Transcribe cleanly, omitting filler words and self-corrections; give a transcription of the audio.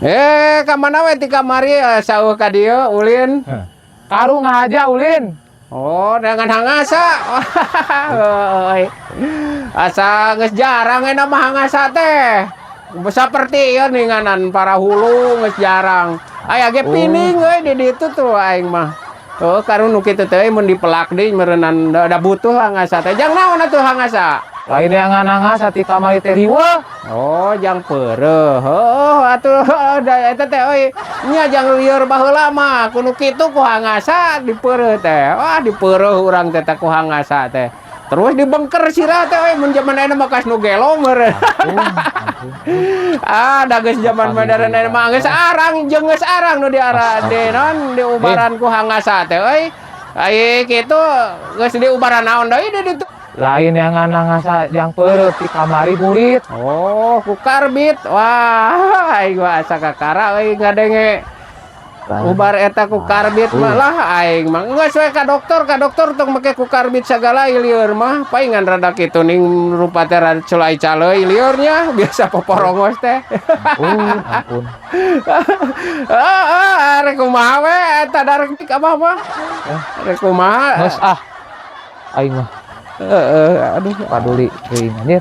Eh, ka mana we ti kamari sauh ka dieu ulin? Karu ngahaja ulin. Oh, dengan hangasa. Oi. Asa geus jarang enak mah hangasa teh. Saperti ieu ninganan para hulu geus jarang. Aya ge pining euy di ditu tuh aing mah. Oh, karu nu kitu teh mun dipelak deui meureunnan da butuh hangasa teh. Jang naon atuh hangasa? Lain yang hangasa, ti kamari teh riweuh. Oh, jang peureuh. Oh, atuh da eta teh euy. Nya jang lieur baheula mah kudu kitu ku hangasa dipeureuh teh. Wah, dipeureuh urang teh teh ku hangasa teh. Terus dibengker sirah teh euy, mun zaman ayeuna mah kas nu gelo meureun. Ah, da geus zaman modern ayeuna mah geus arang jeung geus arang nu diara di non diubaran ku hangasa teh euy. Ai kitu geus diubaran naon deui di ditu? Lain yang hangasa jang peureuh, ti kamari burit. Oh, ku karbit. Wah, aing mah asa kakara euy ngadenge ubar eta ku karbit mah lah aing mah. Geus we ka dokter tong make ku karbit sagala lieur mah. Paingan rada kitu ning rupa teh rada culai caleuy liurnya biasa poporongos teh. Ampun, ampun. Ah, ah, rek kumaha we eta darek abah mah. Rek kumaha? Geus ah. Aing mah Heeh, aduh. Paduli teuing anjir.